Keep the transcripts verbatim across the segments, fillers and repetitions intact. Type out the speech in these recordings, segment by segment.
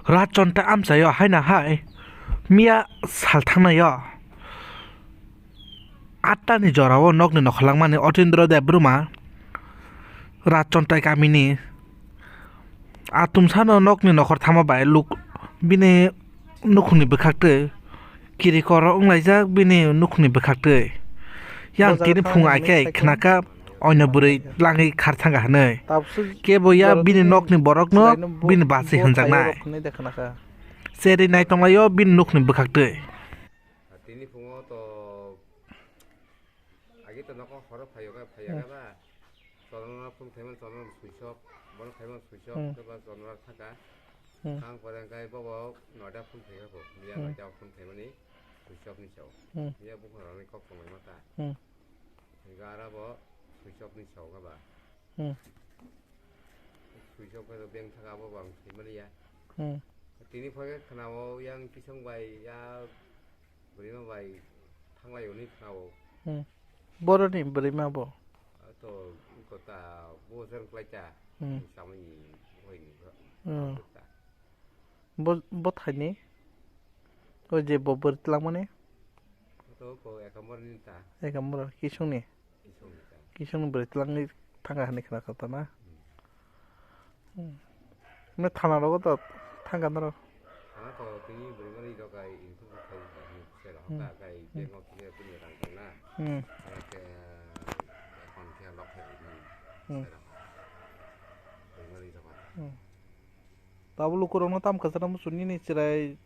Rajchonta amchaio haina hai miya sal thangnaio atta ni jorao nokni nokholangmani Otindra Debbarma Rajchonta kamini atumsano nokni nokhorthama bai luk bini nukhungni bwkhaktwi kirikor wnglaijak bini nukhungni bwkhaktwi. Yang tini phung aikhe khnaka oino bwrwi langwi kharthanga hwnwi. Kebo ya bini nokni borokno bini bachwi hwnjaknai. Cherwi nai tonglaio bini nukhungni bwkhaktwi. Tini phungo to agi to nokho horo phaio khe phaiya khe ba. Chonona phone khaimani chonona switch off, bono khaimani switch off, hmm, khe ba chonona thaka. Hmm. Ang pore hwnkhe bobo noida phone khaikha kho, miya, hmm, noida phone khaimani switch off ni sao. Hmm. Miya bukhang rokni kok tonglaima ta. Hmm. Hwnkhe aro bo switch off ni sao khe ba. Hmm. Switch off khe beng thaka abo bo ang khaimani ya. Hmm. Tini phai khe khwnao yang kisong bai ya bwrwima bai thanglai hwnwi khwnao. Hmm. Boroni bwrwima bo? A to wngkha ta bo jar wngkhlai ta. Hmm. Samani wngkha ni. Hmm. Ta. Bo, bo thaini? O je bo bwrwi twlangmani? To ko ekambor ni ta. Ekambor kisongni? Kisongni ta. Kisongni bwrwi twlangwi thangkha hwnwi khna kha ta na? Hmm. Hmm. Ino thana rogo to thangkha norok? Thana to tini bwrwi mani rok ai info khai khai sero. Hmm. Hokha khai, hmm, bank o khe tini rang tong na. Hmm. Aro khe account khe lock khai rwmani. Hmm. Sero. Bwrwi mani rok ai. Hmm. Tabuk lukurokno tamo kwchangma muchung nini chwrai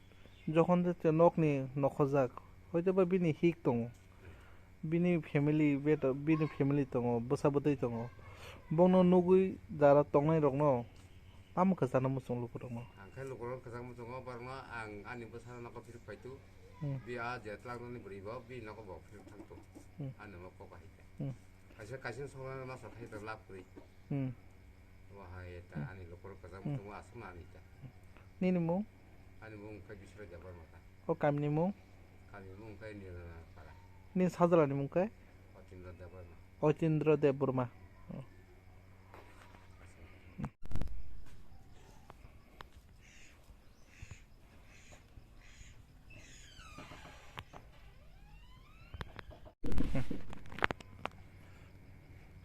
jokhon je nokni nokhorjak, hoitoba bini hik tongo, bini family, beta, bini family tongo, bwsa bwtwi tongo, bongno nugwi jara tongnairokno tamo kwchangma muchung lukurokno. Ang khe lukurokno kwchangma muchungo, borokno ang ani bwsano nogo phirok phaitu, hmm, bi a je twlangnani bwrwi bo bini nogo bo phirok thangtu, hmm, ani nogo kok ahai khe. Hmm. Kaisa, kaisa songna masa thai ta lab kwrwi. Hmm. Wahai ta, hmm, ani lukurok kwchangma, hmm, tongo, aswkno ani ta. Nini mung? Ani mung khe Biswajit Debbarma ta. O kamini mung? Kamini mung khe Nirana Para. Nini sajlani mung khe? Otindra Debbarma. Otindra Debbarma. Hmm.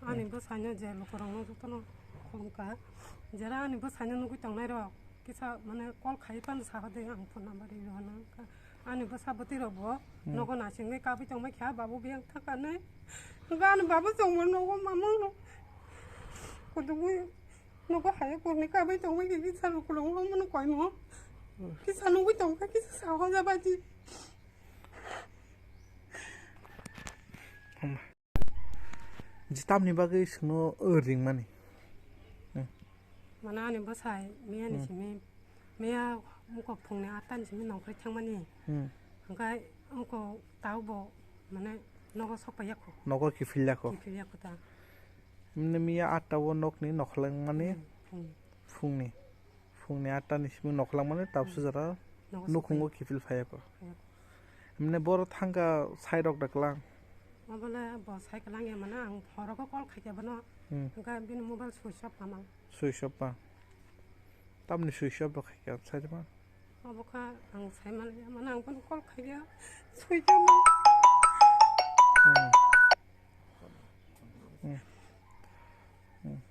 Ani bwsaino je lukurokno jotono khulumkha, jera ani bwsaino nugwi tongnairok kisa mane call khai phano saha de, ang phone number rwi rwna wngkha. Ani bwsa bwtwirokbo, hmm, nogo naisingwi kabwi tongbai kha, babu biyang thangkha hinwi. Hwnkhe ani babu chongbo nogo mamungno kudugwi nogo hai kok ni kabai tongwi kisa lukurok wngmano koimo. Kisa nugwi tongkha, kisa sahoja baji. Jitamni bagwi sino ringmani. Hmm. Mane ani bwsai miya ni, hmm, simi, miya wngkha phungni atta ni simi nongkhorwi thangmani. Hmm. Hwnkhe wngkha taubo mane nogo sokpaiya kho. Nogo kiphilya kho. Kiphilya kho ta. Mne miya atta o nokni nokholangmani, hmm, phungni. Phungni. Phungni atta ni simi nokholangmani tabsu, hmm, jora nogo nukhungo sokpaiya. Kiphil phaiya kho. Phaiya kho. Mne boro thangkha sairok da klang. Abole bo sai klang ya mane ang horogo call khaikha bono. Hmm. Hwnkhe bini mobile switch off tamo. Switch off ba. Tamni switch off bo khaikha sairma. Obo kha ang sai maliya, mane ang bono call khaiya, sui tamo. Hmm. Hmm. Hmm.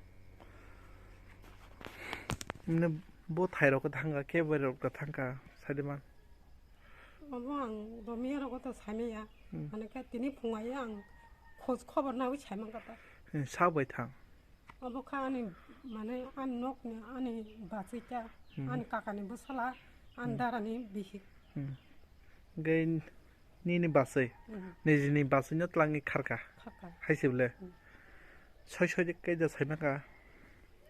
Mane bo thairok thangkha, khe borok thangkha, saide man. Obo ang domiya rogo to saimaya. Hmm. Mane khe tini phungai ang khoj khobor nawi saimang kata. Hmm, sa bai thang. Obo kha ani, mane, ani nokni, ani bachwi ta, hmm, ani kakani bwsala, ani, hmm, darani bihik. Hmm. Hwnkhe nini bachwi, hmm, nijini bachwino twlangwi kharkha. Kharkha. Hai se bwle. Hmm. Soi soi khe ja saimaka,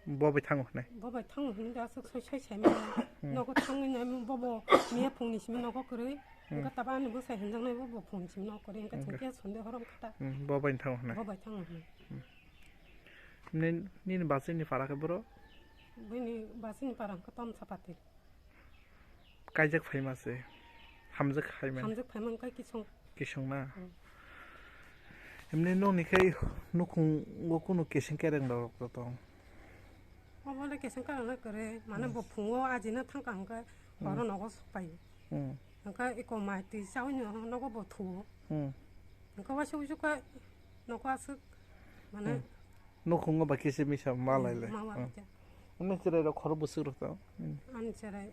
bo bai thango hwnwi. Bo bai thango hwnwi da aswk soi soi saimaka. Hmm. Nogo thangwi nai bobo miya phungni simi nogo kwrwi. Hmm. Hwnkhe tabo ani bwsai hinjaknai bobo phungni simi nogo kwrwi. Hwnkhe, hwnkhe, chwng khe sonde horom kha ta. Hmm, bo bai thango hwnwi. Bo bai thango hwnwi. Hmm. Nini, nini bachwini para khe boro? Bini bachwini para hwnkhe Tomsapati. Kaijak phaima se. Hamjak phaima. Hamjak phaima hwnkhe kisong. Kisong na? Hmm. Emni nokni khai nukhungo kunu keseng kereng rok tong? Obo le keseng karang na kwrwi, mane bo phungo ajina thangka hwnkhe horo nogo sokpaio. Hmm. Hwnkhe eko mai twi chawi no nogo bo thuo. Hmm. Hwnkhe waisa uisu khe nogo aswk mane Hmm. Nukhungo ba kisa misa ma lai le. Ma wa Hmm. rwkya. Wngni chwrai rok khoro bwswk rok to. Hmm. Ani chwrai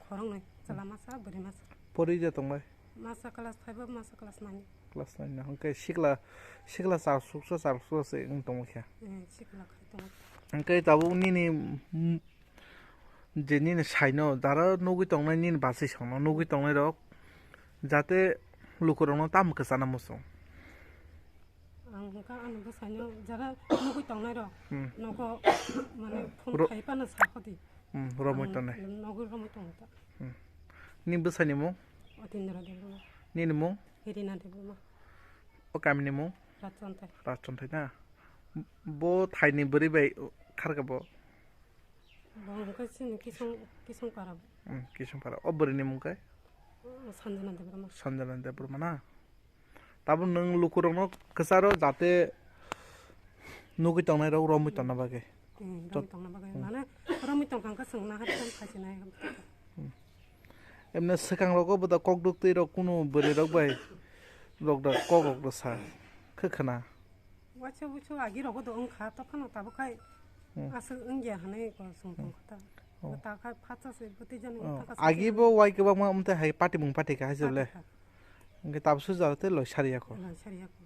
khoroknwi, chwla masa, bwrwi masa. Pori je tonglai. Masa class five o, masa class nine. Class nine na. Hwnkhe sikla, sikla char suksa, char suksa se wng tongo khe. Eh, sikla khai tongo. Hwnkhe tabuk nini, mm, je nini saino dara nugwi tongnai nini bachwi songno nugwi tongnai rok jate lukurokno tamo kwchana muchung. Ang hwnkha ani bwsaino jara nugwi tongnai rok Hmm. nogo mane phone Ro- khai phano sakhodi. Hmm, romwi Ang tongnai. Nogwi romwi tongo ta. Hmm. Nini bwsaini mung? Otindra Debbarma. Nini mung? Hirina Debbarma. O kamini mung? Rajchontai. Rajchontai na? Bo thaini bwrwi bai kharkha bo? Bo hwnkhe chini Kisung, Kisung para. Hmm, Kisung para. O bwrwini mung khe? Sanjana Debbarma. Sanjana Debbarma na? Tabuk nwng lukurokno kwcharo jate nugwi tongnai rok romwi tongna bagwi. Hmm, romwi tongna bagwi. Hmm. Mane romwi tongkha hwnkhe chwng nahar khe phaisi nai. Hmm. Emne swkang rogo bo da kok duk twi rok kunu bwrwi rok bai rok da kok rok da sa khe khna. Waisa wuisu agi rogo do wngkha, tophano tabuk khai Hmm. aswk wngya hwnwi ko chwng Hmm. tongkha ta. Oh. Ta khai phatsa se bwtwi jani Oh, wngkha ka agi se bo wai kwbangma wngte hai patimung patikha hai se bole. Patikha. Hwnkhe tabuk sujak tei loi sariya kho. Loi sariya kho.